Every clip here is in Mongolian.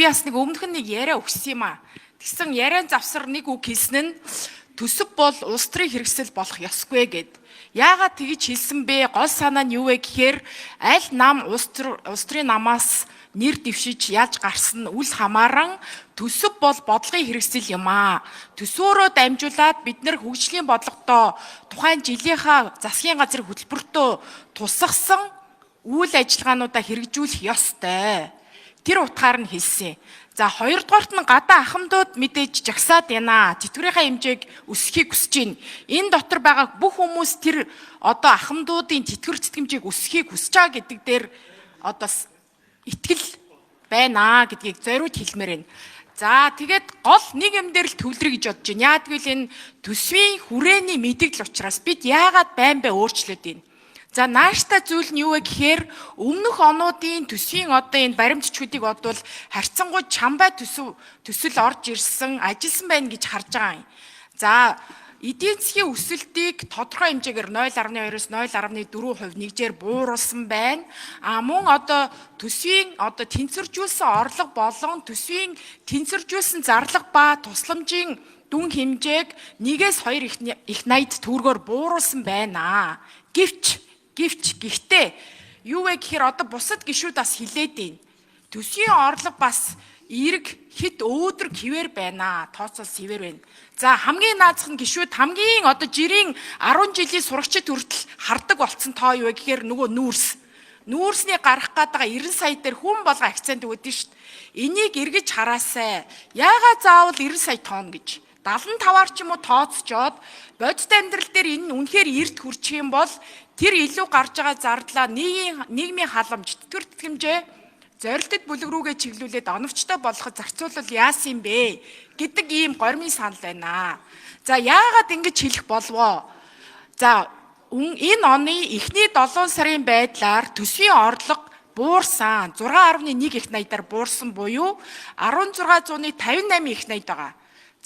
Би бас нэг өмнөх нь нэг яриа өгсөн юм аа. Тэгсэн яриан завсар нэг үг хэлсэн нь төсөв бол улс төрийн хэрэгсэл болох ёсгүй гэд. Яагаад тэгж хэлсэн бэ? Гол санаа нь юу вэ гэхээр аль нам улс төр улс төрийн намаас нэр дэвшиж яаж гарсан нь үл хамааран төсөв бол бодлогын хэрэгсэл юм аа. Төсөөрөө дамжуулаад бид нэр хөгжлийн бодлогодоо тухайн жилийнхаа засгийн газрын хөтөлбөртөө тусгасан үйл ажиллагаануудаа хэрэгжүүлэх ёстой. Тэр утгаар нь хэлсэн. За, хоёрдугаарт нь гадаа ахмадууд мэдээж жагсаад байна. Тэтгэврийнхаа хэмжээг өсөхийг хүсэж байна. Энэ дотор байгаа бүх хүмүүс тэр одоо ахмадуудын тэтгэвэр тэтгэмжийг өсөхийг хүсэж байгаа гэдэг дээр одоо итгэл байна гэдгийг зориуд хэлмээр байна. За, тэгээд гол нэг юм дээр л төвлөрье гэж бодож байна. Яагад гэвэл энэ төсвийн хүрээний мэдээлэл учраас бид яагаад байн бай өөрчлөөд байна. За, нааштай зүйл нь юу вэ гэхээр өмнөх онуудын төсвийн одоо энэ баримт бичгүүдийг бодвол харьцангуй чамбай төсөв төсөл орж ирсэн, ажилласан байна гэж харж байгаа юм. За, эдийн засгийн өсөлтийг тодорхой хэмжээгээр 0.2-оос 0.4% нэгжээр бууруулсан байна. А мөн одоо төсвийн одоо тэнцвэржүүлсэн орлого болон төсвийн тэнцвэржүүлсэн зарлага ба тусламжийн дүн хэмжээг 1-ээс 2 их 80 төгрөгөөр бууруулсан байна. Гэвч гэхдээ юу вэ гэхээр одоо бусад гишүүд бас хилээд байна. Төсвийн орлого бас эерэг хэт өөдрөг хэвээр байна. Тооцоол хэвээр байна. За, хамгийн наазах нь гишүүд хамгийн одоо жирийн 10 жилийн сурагчид хүртэл хардаг болцсон тоо юу вэ гэхээр нөгөө нүүрс. Нүүрсний гарах гээд байгаа 90 сая дээр хүн болго акцент өгдөг шүү дээ. Энийг эргэж хараасай. Яагаад заавал 90 сая тонн гэж 75-аар ч юм уу тооцчоод бодит амьдрал дээр энэ нь үнэхээр эрт хүрчих юм бол тэр илүү гарч байгаа зардлаа нийгмийн халамж, тэтгэвэр тэтгэмжээ зорилтод бүлэг рүүгээ чиглүүлээд оновчтой болгоход зарцуулбал яасан юм бэ гэдэг ийм гормын санал байна. За, яагаад ингэж хэлэх болвоо? За, энэ оны эхний 7 сарын байдлаар төсвийн орлого буурсан, 6.1 их 80-аар буурсан буюу 1658 их 80 байгаа.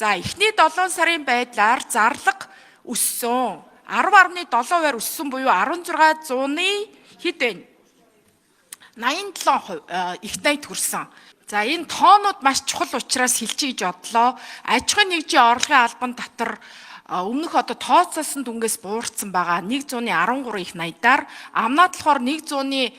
За, эхний 7 сарын байдлаар зарлага өссөн. 10.7%-аар өссөн буюу 1600-ны хэд вэ? 87% их 80 хүрсэн. За, энэ тоонууд маш чухал учраас хэлчихье гэж бодлоо. Аж ахуйн нэгжийн орлогын албан татвар өмнөх одоо тооцоолсон дүнгээс буурсан байгаа, 113 их 80-аар, амнаад болохоор 119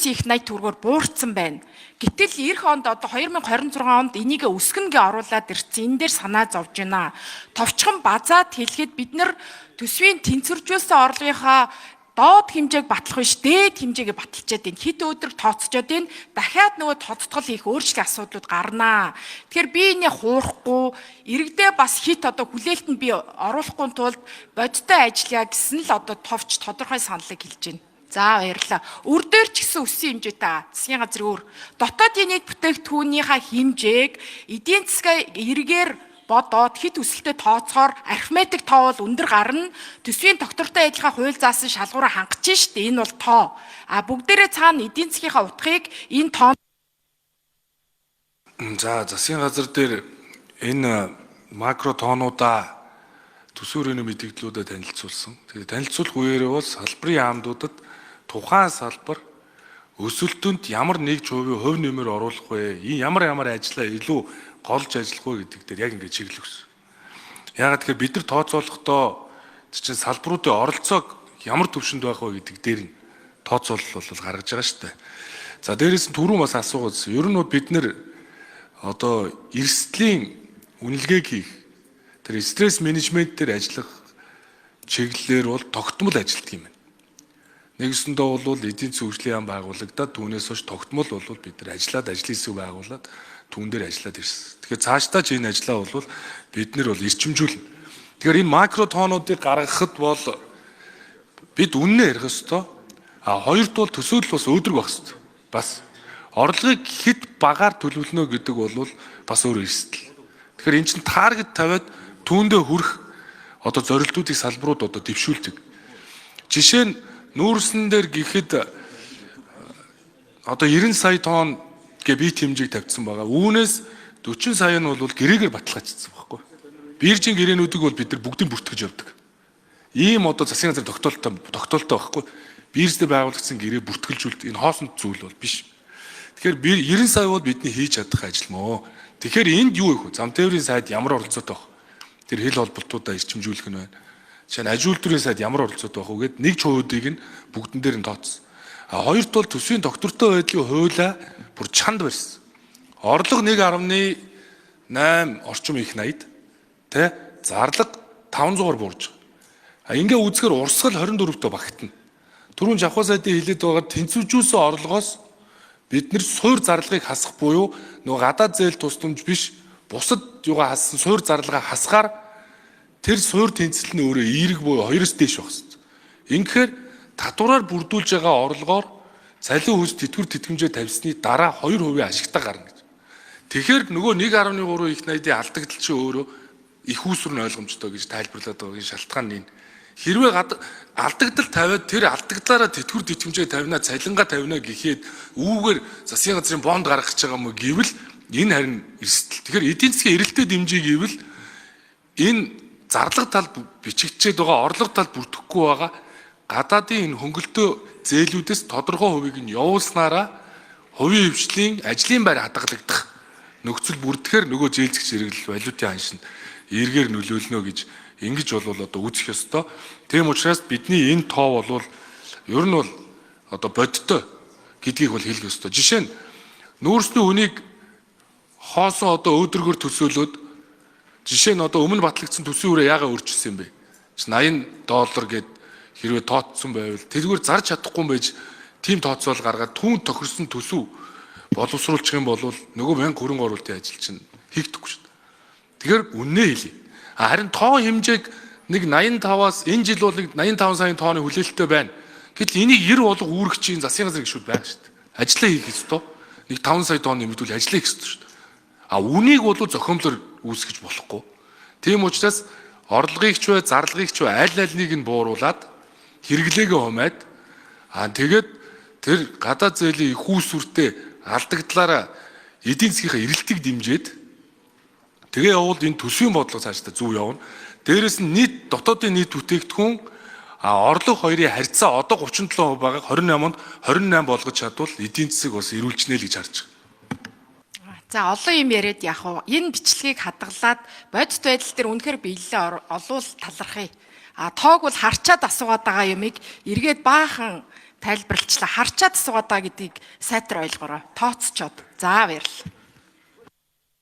их 80 төгрөгөөр буурсан байна. Гэтэл ирэх онд, одоо 2026 онд энийг өсгөнө гэ оруулаад ирсэн. Энэ дээр санаа зовж байна. Товчхон базаад хэлэхэд бид нар төсвийн тэнцвэржүүлсэн орлогынхаа доод хэмжээг батлах биш, дээд хэмжээгээ баталчаад байна. Хэт өдөр тооцчоод байна. Дахиад нөгөө тодтгол хийх өөрчлөлийн асуудлууд гарнаа. Тэгэхээр би энийг хуурахгүй, иргэдээ бас хэт одоо хүлээлтэнд би оруулахгүй тулд бодиттой ажиллая гэсэн л одоо товч тодорхой саналыг хэлж байна. За, баярлалаа. Өр дээр ч гэсэн өссөн хэмжээтэй засгийн газрын өр. Дотоодын нийт бүтээгдэхүүнийхээ хэмжээг эдийн засгаа эргээр бодоод хэт өсөлтөд тооцохоор арифметик тоо бол өндөр гарна. Төсвийн тогтвортой адилхан хууль заасан шалгуураа хангаж штэ. Энэ бол тоо. А бүгдээрээ цаана эдийн засгийнхаа утгыг энэ тоо За, засгийн газар дээр энэ макро тоонуудаа, төсвийн мэдээллүүдэд танилцуулсан. Тэгээд танилцуулах үеэрээ бол салбарын яамдуудад тухайн салбар өсөлтөнд ямар нэгж хувийн хувь нэмэр оруулах вэ? Энэ ямар ямар ажлаа илүү голж ажиллах вэ гэдэг дээр яг ингэж чиглэл өгсөн. Яагаад тэгэхээр бид нар тооцоолохдоо чинь салбаруудын оролцоог ямар түвшинд байх вэ гэдэг дээр нь тооцоолол бол гаргаж байгаа шүү дээ. За, дээрээс нь түрүү бас асуугаад, ер нь бид нар одоо эрсдлийн үнэлгээг хийх, тэр стресс менежмент дээр ажиллах чиглэлээр бол тогтмол ажилладаг юм байна. Нэгсэндээ бол эдийн засгийн хөгжлийн яам байгуулагдаад, түүнээс хойш тогтмол бол бид нар ажиллаад, ажлын хэсэг байгуулад түүн дээр ажиллаад ирсэн. Тэгэхээр цаашдаа ч энэ ажлаа бол бид нар бол эрчимжүүлнэ. Тэгэхээр энэ макро тоонуудыг гаргахад бол бид үнэнээ ярих ёстой. А хоёрт бол төсөөлөл бас өөдрөг байх ёстой. Бас орлогыг хэд багаар төлөвлөнө гэдэг бол бас өөр эрсдэл. Тэгэхээр эн чинь target тавиад түүндээ хүрэх одоо зорилтуудыг салбарууд одоо дэвшүүлдэг. Жишээ нь нүүрсэн дээр гэхэд одоо 90 сая тонн гэ бит хэмжээг тавьсан байгаа. Үүнээс 40 сая нь бол гэрээгээр баталгаажсан байхгүй. Биржийн гэрээнүүдийг бол бид нар бүгдийг бүртгэж явдаг. Ийм одоо засгийн газрын тогтоолттой байхгүй. Бирждээ байгуулагдсан гэрээ бүртгэлжүүлдэг. Энэ хоосон зүйл бол биш. Тэгэхээр би 90 сая бол бидний хийж чадах ажил мөө. Тэгэхээр энд юу их вэ? Зам тээврийн сайд ямар оролцоотой байх? Тэр хил холболтуудаа эрчимжүүлэх нь байна. Жишээ нь аж үйлдвэрийн сайд ямар оролцоотой байх вэ гэд нэг чуудыг нь бүгдэн дээр нь тооцсон. А хоёрт бол төсвийн доктортой байдлын хуулиа бүр чанд барьсан. Орлого 1.8 орчим их 80 тэ зарлага 500-аар буурж байгаа. А ингээ үзэхээр урсгал 24-төө багтана. Түрүүн Жавхаа сайдын хэлээд байгаа тэнцвэржүүлсэн орлогоос бид нэр суур зарлагыг хасах буюу нөгөө гадаад зээл тусламж биш бусад юугаа хассан суур зарлагаа хасахаар тэр суур тэнцэл нь өөрөө эерэг буюу 2-оос дээш байх хэрэгтэй. Ингэхээр татвараар бүрдүүлж байгаа орлогоор цалин хөлс тэтгэвэр тэтгэмжээ тавьсны дараа 2% ашигтай гарна гэж. Тэгэхээр нөгөө 1.3 их найдын алдагдал чинь өөрөө их үүсвэр нь ойлгомжтой гэж тайлбарлаад байгаагийн шалтгаан нь энэ. Хэрвээ алдагдал тавиад тэр алдагдлаараа тэтгэвэр тэтгэмжээ тавина, цалингаа тавина гэхэд үүгээр засгийн газрын бонд гаргах гэж байгаа юм уу гэвэл энэ харин эрсдэл. Тэгэхээр эдийн засгийн эрэлтээ дэмжиж гэвэл энэ зарлага тал бичигдчихэд байгаа, орлого тал бүрдэхгүй байгаа гадаадын энэ хөнгөлтөө зээлүүдээс тодорхой хувийг нь явуулснараа хувийн хвшлийн ажлын байр хадгалагдах нөхцөл бүрдэхээр нөгөө зээлзгч хэрэглэл валютын ханшинд эргээр нөлөөлнө гэж ингэж болвол одоо үүсэх ёстой. Тийм учраас бидний энэ тоо болвол ер нь бол одоо бодиттой гэдгийг бол хэлэх ёстой. Жишээ нь нүүрсний үнийг хоосон одоо өөдрөгөр төсөөлөөд жишээ нь одоо өмнө батлагдсан төсвийн үрээ яагаад өөрчилсөн юм бэ? 80 доллар гэд хэрвээ тооцсон байвал тэргээр зарж чадахгүй байж тийм тооцоол гаргаад түүнд тохирсон төсөв боловсруулчих юм бол нөгөө 1020 оруулалтын ажил чинь хийгдэхгүй шүү дээ. Тэгэхээр үннээ хэлье. Харин тоо хэмжээг нэг 85-аас энэ жил бол нэг 85 саяын тооны хүлээлттэй байна. Гэтэл энийг 90 болго үүрэгчийн засгийн газрын гишүүд байна шүү дээ. Ажлаа хийх ёстой. Нэг 5 сая тонн нэмэгдүүл ажлаа хийх ёстой шүү дээ. А үнийг бол зохиомлоор үүсгэж болохгүй. Тийм учраас орлогыг ч бай, зарлагыг ч бай аль альнийг нь бууруулад хэрэглээгээ хумаад а тэгээд тэр гадаад зээлийн их үүсвэртэй алдагдлаараа эдийн засгийнхаа эрэлтийг дэмжиж тэгээ явбал энэ төсвийн бодлого цаашдаа зөв явна. Дээрэс нь нийт дотоодын нийт бүтээгдэхүүн а орлого хоёрын харьцаа одоо 37% байгааг 28 онд 28 болгож чадвал эдийн засаг бас эрүүлжнэ л гэж харж байгаа. За олон юм яриад яах вэ? Энэ бичлэгийг хадгалаад бодит байдал дээр үнэхээр биелэлээ олвол талархъя. А тоог бол харчаад асуугаад байгаа юмыг эргээд баахан тайлбарлачлаа. Харчаад асуугаад байгаа гэдгийг сайтар ойлгоорой. Тооцчоод. За баярлалаа.